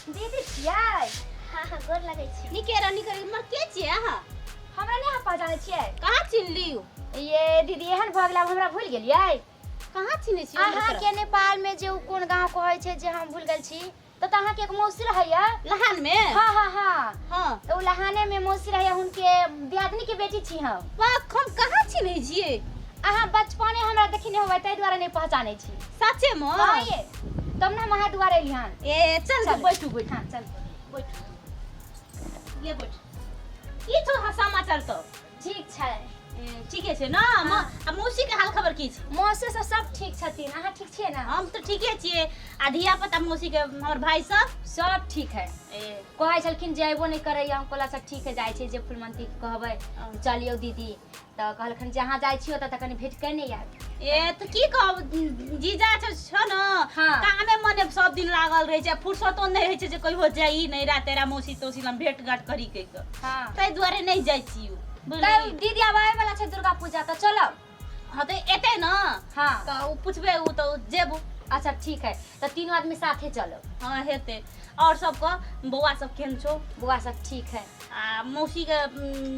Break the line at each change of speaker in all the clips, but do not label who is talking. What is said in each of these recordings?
दीदी छियै?
हाँ हाँ, गोर लगै छी।
नीके रह, नीके रह। मर के छियै अहाँ?
हमरा नहि अहाँ पहचानै छियै?
कहाँ चिन्हलियौ?
ये दीदी, एहन भऽ गेल आब हमरा भूलि गेलियै?
कहाँ चिन्है छियै हमरा
अहाँ
तोरा?
के नेपाल में जे उ कोन गांव कहै छै जे हम भूल गेल छी, तऽ अहाँ के एक मौसी रहैया।
लहान में?
हाँ हाँ हाँ।
हाँ।
तऽ उ लहाने में मौसी रहैया, हुनके दियादनी के बेटी छी हम।
वाह, हम कहाँ चिन्है छियै?
अहाँ बचपने हमरा देखने होबै, ताहि दुआरे नहि पहचानै छी।
सचे में?
हाँ ये, तब ने हम अहाँ दुआरे एली हन।
ए चल,
चल।
बैठू बैठू।
हाँ चल।
बैठू, ये बैठू। की छौ समाचार तो?
ठीक छै।
ए, ठीके छै ने? आ मौसी के हाल खबर की छै?
मौसी सब सब ठीक छथिन, अहाँ ठीक छियै ने?
हम तऽ ठीके छियै। आ धिया पुता मौसी के, हमर भाई सब?
सब ठीक है।
ए
कहै छलखिन जे अयबो नहि करैया, हम कहला सब ठीक है, जाइ छै जे फुलमंती के कहबै चलियौ दीदी, तऽ कहलखिन जे अहाँ जाइ छियै ओतऽ तऽ कनि भेट कऽ नहि आयब।
ए तऽ की कहब, जीजा छै छौ ने।
हाँ।
कामे मने सब दिन लागल रहै छै, फुर्सतो नहि होइ छै जे कहियो जाइ नैरा तेरा मौसी तौसी लग भेट घाट करी कहि कऽ।
हाँ।
ताहि दुआरे नहि जाइ छी।
तऽ दीदी आब आबै वाला छै दुर्गा पूजा, तऽ चलब।
हाँ तऽ एतै ने।
हाँ।
तऽ ओ पुछबै, ओ तऽ जेबो।
अच्छा ठीक है, तऽ तीनों आदमी साथे चलब।
हाँ हेतै। और सबके बौआ सब केहन छौ?
बौआ सब ठीक है।
आ मौसी के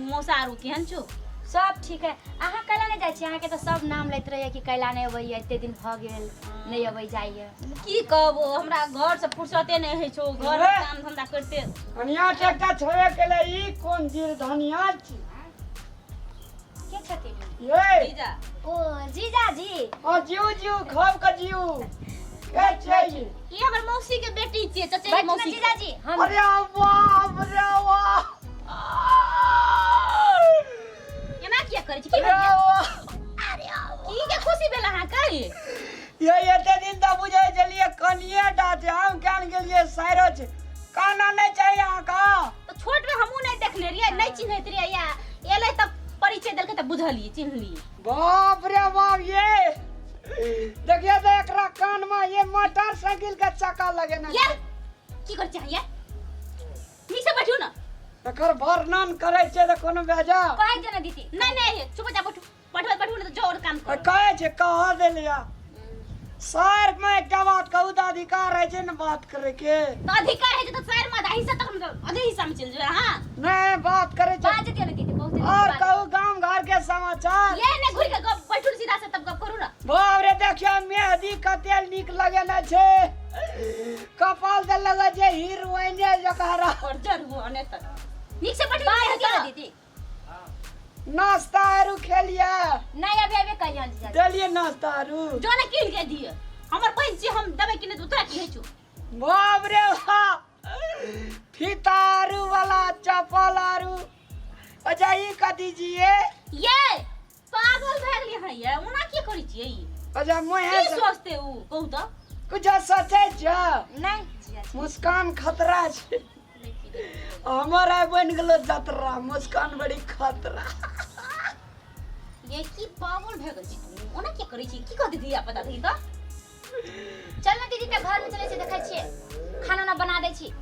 मौसा आरू केहन छौ?
सब ठीक है। अहाँ कैला नहि जाइ छी? अहाँके तऽ सब नाम लैत रहैया कि कैला नहि अबैया, एते दिन भऽ गेल नहि अबै जाइया।
की कहबो, हमरा घर से फुर्सते नहि होइ छौ, घर
ए!
काम धंधा करते।
धनिया के एकटा छेबे केलै, ई कोन जीर धनिया छी?
के छथिन?
ये
जीजा।
ओ जीजाजी।
हाँ जीउ जीउ, खाब के जीउ। के छियै ई?
ई हमर मौसी के बेटी छियै, चचेरी
बैठू ने
मौसी के।
जीजाजी। हम
अरे बाप रे बाप।
एना किया करै छी? की
अरे
भेल?
वाह।
की के खुशी भेल अहाँके?
ये एते दिन तऽ बुझै छलियै कनिए टा छै, हम केहन गेलियै साइरो छै। काना नहि चाही अहाँके?
तऽ छोट में हमहूँ नहि देखने रहियै, नहि चिन्हैत रहियै, या एलै तऽ परिचय देलकै तऽ बुझलियै, चिन्हलियै।
बाप रे बाप, ये देखिए तो एकरा कान में ये मोटरसाइकिल के चक्का लगेने
ये
छै।
की करै छी अहाँ? ये नीक से बैठू ने।
एकर वर्णन करै छै तऽ कोनो बेजा
कहै दियौ ने दीदी।
नहीं नहीं, चुप जा, बैठू बैठू बैठू, नहीं तो जो और काम करो।
कहै छै कह देलिया। सर में एकटा बात कहू तऽ अधिकार है छै ने बात करे के?
तो अधिकार है तो सर में आधा हिस्सा तक हम आधे हिस्सा में चल जाए। हां
नहीं बात करे छै।
बाज दियौ ने दीदी, बहुत दिन
और
बाद।
कहू गांव घर के समाचार।
ये ने घुर के गप बैठू सीधा से तब गप करू ना।
बाप रे, देखियो मेहदी कते नीक लगेने छै, कपाल तऽ लगे छै हीरोइने जकाँ।
और जर हुआ ने तक नीक से बैठू।
बाज दियौ ने दीदी।
नाश्ता आरू खेलिए?
नहीं, अभी अभी कहियन जीजाजी।
देलिए नाश्ता आरू?
जो ने कीन के दिए, हमर बहन छी, हम देबै कि नहि तोरा की होइ छौ?
बाप रे बाप, फीता आरू वाला चप्पल आरू। अच्छा ई कथी छियै?
ये पागल भए गेलियै हँ ये, ओना की करै छियै ई?
अच्छा मुँहे
की
से
सोचते उ कहू तऽ?
कुछ सोचै छ?
नहीं जीजाजी।
मुस्कान खतरा छै, हमर आइ बनि गेलो जतरा, मुस्कान बड़ी खतरा।
ये की पागल भए गेल छी तू? ओना की करै छी? की कहते धिया पता देखी तऽ?
चल ने दीदी, तऽ घर में चलै छी, देखै छियै खाना उना बना दै छी।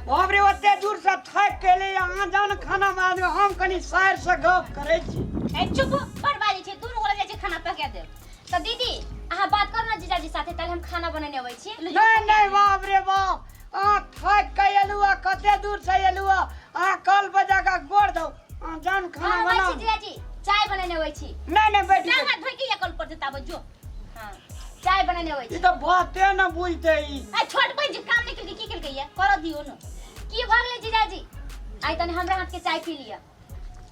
बाप रे, ओते दूर से थाकि के एलै, अहाँ जाउ ने खाना बना देबै, हम कनि साइर से गप करै छी।
ए चुप, बड़ बाजै छै, दुनू गोरा जाइ छै खाना पका देब।
तऽ दीदी अहाँ बात करू ने जीजाजी साथे, ताले हम खाना बनेने अबै छी।
नहीं नहीं, बाप रे बाप, अहाँ थाकि के एलहुँ आ कते दूर से एलहुँ आ अहाँ कल बजा के गोड़ दौ, अहाँ जाउ ने खाना
हम अबै
बनाउ।
छी जीजाजी, चाय बनेने अबै छी।
नहीं नहीं, बैठ
डांग हाथ धोइ के या कल पर जेता जो।
हाँ चाय बनेने अबै
ई
छी।
तऽ बाते न बुझते ई।
आ छोट बहिन जे काम नहि केलकै, की केलकै ये? करऽ दियौ ने।
की भऽ गेलै जीजाजी? आइ तनी हमरा हाथ के चाय पी लिअ।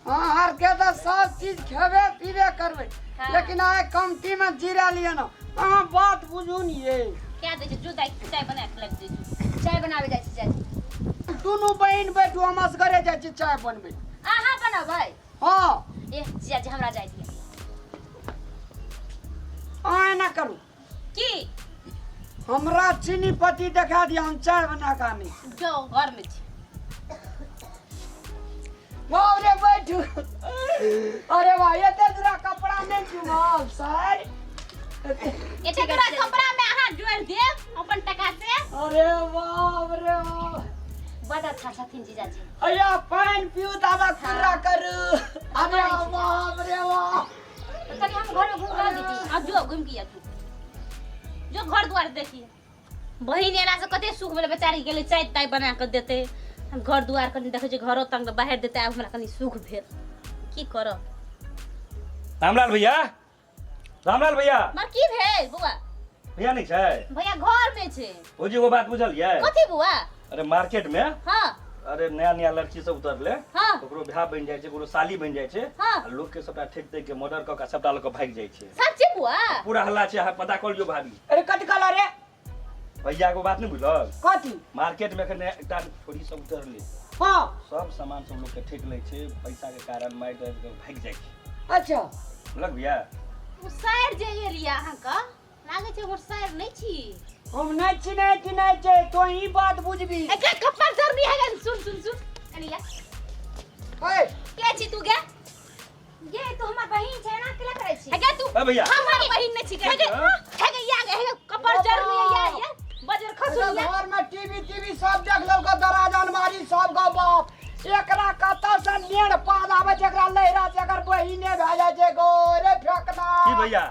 हाँ हर के तऽ सब चीज खेबे पीबे करबै।
हाँ।
लेकिन आइ कमती में जीरा लिअ न, अहाँ बात बुझू ने ये।
क्या दै छै जो दाइ, चाय बना के लग दै।
चाय बनाबे जाइ छी जीजाजी।
दुनू बहिन बैठू, हम असगरे जाइ छी चाय बनबै।
अहाँ बनबै?
हाँ।
ए जीजाजी, हमरा जाइ दिअ।
अहाँ एना करू।
की?
हमरा चीनी पत्ती देखा दिअ, हम चाय बना कऽ आनै छी।
जो घर में छी।
बाप रे, बैठू। अरे वाह, एते दूरा कपड़ा नहि चुनब सर।
एते दूरा कपड़ा में अहाँ जोड़ि देब अपन टका से?
अरे बाप रे बाप।
बड अच्छा छथिन जीजाजी।
अया पानि पीऊ दादा, कुर्रा करू। अरे बाप रे बाप।
तऽ कनि हम घरमे घुमि कऽ दीदी।
आ जो घुमि के आ, जो जो घर द्वार देखिए। बहिन एलासँ कते सुख भेलै बेचारी गेलै चाय ताय बना कऽ देतै हम घर दुआर कनि देखै छियै घरो तंग बाहर देतै आब हमरा कनि सुख भेल की करब
रामलाल भैया रामलाल भैया
मर की भेल बौआ
भैया नहीं छै
भैया घर में छै
भौजी एगो बात बुझलियै
कथी बौआ
अरे मार्केट में
हाँ
अरे नया नया लड़की सब उतरले
हाँ
ओकरो ब्याह बनि जाइ छै ओकरो साली बनि जाइ छै
हाँ।
आ लोक के सबटा ठेक देख के मर्डर कऽ के सबटा लऽ कऽ भागि जाइ छै
सच्चे बुआ
पूरा हल्ला छै अहाँ पता कऽ लियौ भाभी
अरे कथी कहला रे
भैया एगो बात नहि बुझल
कथी
मार्केट में एखन एकटा छोरी सब उतरले
हाँ
सब सामान सब लोक के ठेक लै छै पैसा के कारण मारि दारि के भागि जाइ छै
अच्छा
बुझलक भैया
ओ साइर जे एलियै अहाँके लागै छै हमर साइर नहि छी
हम नहि चिन्है चिन्है छै तो ही बात बुझबी
एके कप्पा जरनी है गन सुन सुन सुन कनिया
ओए
के छी तू गे
ये तो हमर बहिन छै एना केला करै छी
हे गे तू
ए भैया।
हमर बहिन नहि छी गे हे
हाँ?
गे या गे हे कप्पा जरनी है या या बजर खसुन या
घर में टीवी टीवी सब देख लेलको दराज अलमारी सब गो बाप एकरा कतऽ से नेड़ पाद आबै छै एकरा लहरा से एकर बहिने भए जाइ छै गो रे फेकना
की भैया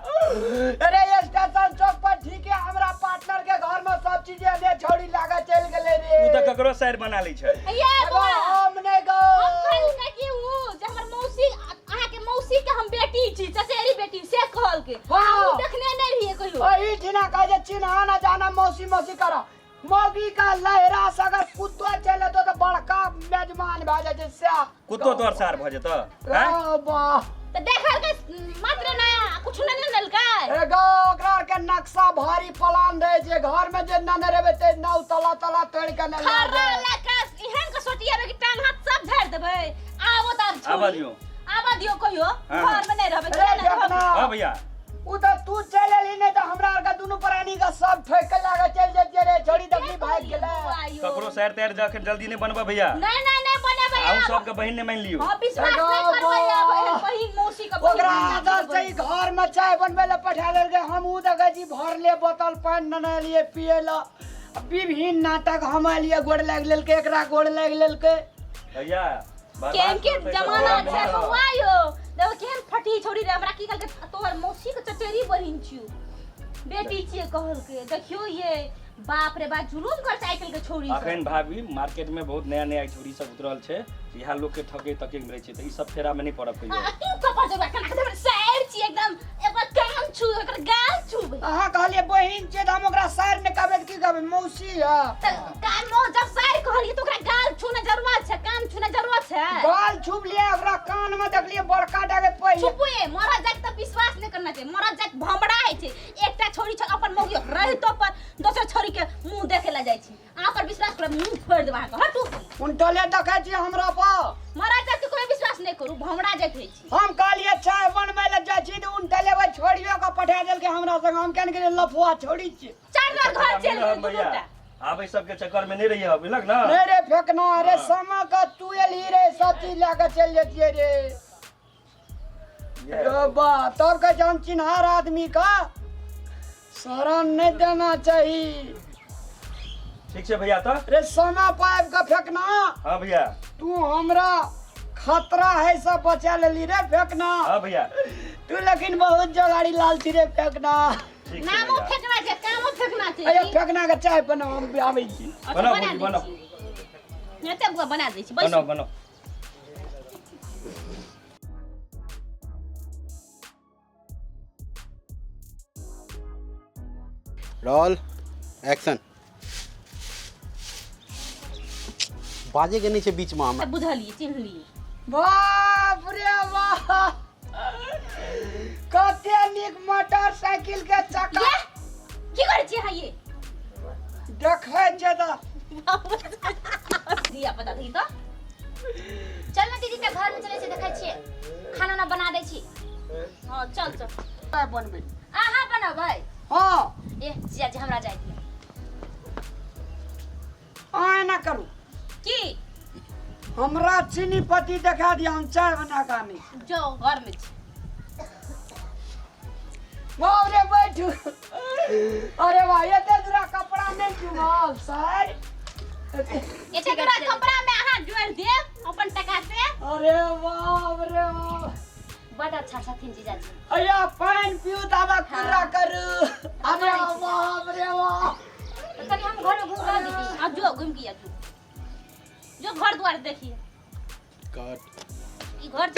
अरे स्टेशन चौक पर ठीक है हमरा पार्टनर के घर में सब चीज एने छोड़ी लागे चलि गेलै रे
उ तऽ ककरो साइर बना लै छै
या
एगो
बुआ
हम नहि गो
हम कहलकै कि उ जे हमर मौसी अहाँके मौसी के हम बेटी छी चचेरी बेटी से कहलकै
हाँ।
हम देखने नहि रहियै कहियो
ओही ठिना कहै छै चिन्हा ना जाना मौसी मौसी करा मौगी का लहरा से अगर कुत्तो चले तो तो बड़का मेजमान भए जाइ छै सएह
कुत्तो तोहर सार भऽ जेतऽ आँय?
ओ वाह
तऽ देखलकै मात्र नया कुछ नहि ने लेलकै
एगो ओकरा आर के नक्शा भारी प्लान रहे छै घर में जे नने रहबे ते नौ तला तला तोड़ के ने
खर्रा लए कऽ एहन के सोटियाबै कि टांग हाथ सब झाड़ि देबै आबो तऽ आब छोड़ी
आबऽ दियौ।
आबऽ दियौ कहियो
हाँ।
घर में नहि रहबै
रे
किया नहि रहबै
देखना
हाँ भैया
उ तऽ तू चलि एलही नहि तऽ हमरा आरके दुनू प्राणी के सब ठोकि के लए के चलि जैतियै रे छोड़ी देखली भागि गेलै
ककरो साइर ताइर जखन जल्दी नहि बनबऽ भैया
नहीं नहीं नहीं बनेबै
अहूँ
आब।
सबके बहिन नहि मानि लियौ
हाँ विश्वास नहीं करबै आब एहन बहिन मौसी के बहिन
ओकरा
चाची के
आदत से
बहिन।
ई घर में चाय बनबै लए पठा देलकै हम उ देखै छी भरले बोतल पानि नेने एलियै पियै लए विभिन्न नाटक हम एलियै गोड़ लागि लेलकै एकरा गोड़ लागि लेलकै
भैया बर्बाद
केहन के
करतै तऽ
जमाना
बर्बाद
छै
करत।
बौआ यो देखो केहन फटी छोड़ी रे हमरा की कहलकै तोहर मौसी के चचेरी बहिन छियौ बेटी छियै कहलकै देखियो ये बाप रे बाप जुलूम करतै आइ काल्हि के छोड़ी सब
अखन भाभी मार्केट में बहुत नया नया छोरी सब उतरल छै इएह लोक के ठके तके मिलै छै तऽ ई सब फेरा में नहि पड़ब कहियो
आ, तू कपर जरूर केना के देबै सैर छी एकदम एकर कान छू एकर गाल छूबै
अहाँ कहलियै बहिन छियै तऽ हम ओकरा साइर नहि कहबै तऽ की कहबै मौसी है
तऽ कान मो जब साइर कहलियै तऽ ओकरा गाल छूना जरूरत छै कान छूना जरूरत छै
गाल छुप लियै ओकरा कान में देखलियै बड़का टाके पहिले
छुपुए मरद जाति तऽ विश्वास नहि करना चाहिए मरद जाति भमरा होइ छै एकटा छोरी छै अपन मौगी रहितो पर दोसर छोरी के मुंह देखे ला जाइ छै अहाँ पर विश्वास करब मुंह फोड़ि देब अहाँके हटू
उनटले देखै छी हमरा पर
मरद जाति के कोई विश्वास नहि करू भमरा जाति होइ छै
हम कहलियै चाय बनबै लए जाइ छी तऽ उनटले ओहि छोड़ियो के पठा देलकै हमरा संग हम केना गेलियै लफुआ छोड़ी छियै
चारि बार घर चलि
रहब
गेल
भैया
दुनूटा
आब एहि सबके चक्कर में नहीं रहिए बुझलक ना
नहीं रे फेकना अरे
हाँ।
समय के तू एलही रे सब चीज लए के चलि जतियै रे
ये।
रे बा तब के जन चिन्हार आदमी का शरण नहीं देना चाही
ठीक छै भैया तऽ
रे समय पाबि के फेकना
हाँ भैया
तू हमरा खतरा है सब बचा लेली रे फेकना
हाँ भैया
तू लेकिन बहुत जोगाड़ी लाल छी रे फेकना
ठीक छै
नामो
भैया
फेकना छै कामो फेकना छै
अरे फेकना के चाय बनाओ हम आबै छी
अच्छा,
बनाओ
बना
भौजी,
दै
बनाओ।
छी। एते बुआ बना दै छी बैसू।
बनाओ बनाओ
रोल एक्शन बाजे के नहीं छै बीच में हमरा
बुझलियै चिन्हलियै
बाप रे बाप कते नीक मोटरसाइकिल के चक्का
ये की करै छियै अहाँ ये
देखै छै तऽ
धिया पुता देखी तऽ
चल ना दीदी तऽ घर में चलै छी देखै छियै खाना उना बना दै छी
हँ चल चल
बनबै
अहाँ बनबै
हँ
ए जिया जी हमरा जाय दिअ
अहाँ एना करू
की
हमरा चीनी पत्ती देखा दिअ हम चाय बना कऽ आनै छी।
जो घर में छी
बाप रे बैठू अरे वाह एते दूरा कपड़ा नहि चुमल सर
एते तोरा कपड़ा में अहाँ जोड़ देब अपन टका से
अरे बाप रे बाप
बड अच्छा छथिन जीजाजी
अया पानि पीऊ तऽ आब कुर्रा करू अरे बाप रे बाप
तऽ कनि
धमकी आ जो। जो घर द्वार देखिए।
कट।
ई घर।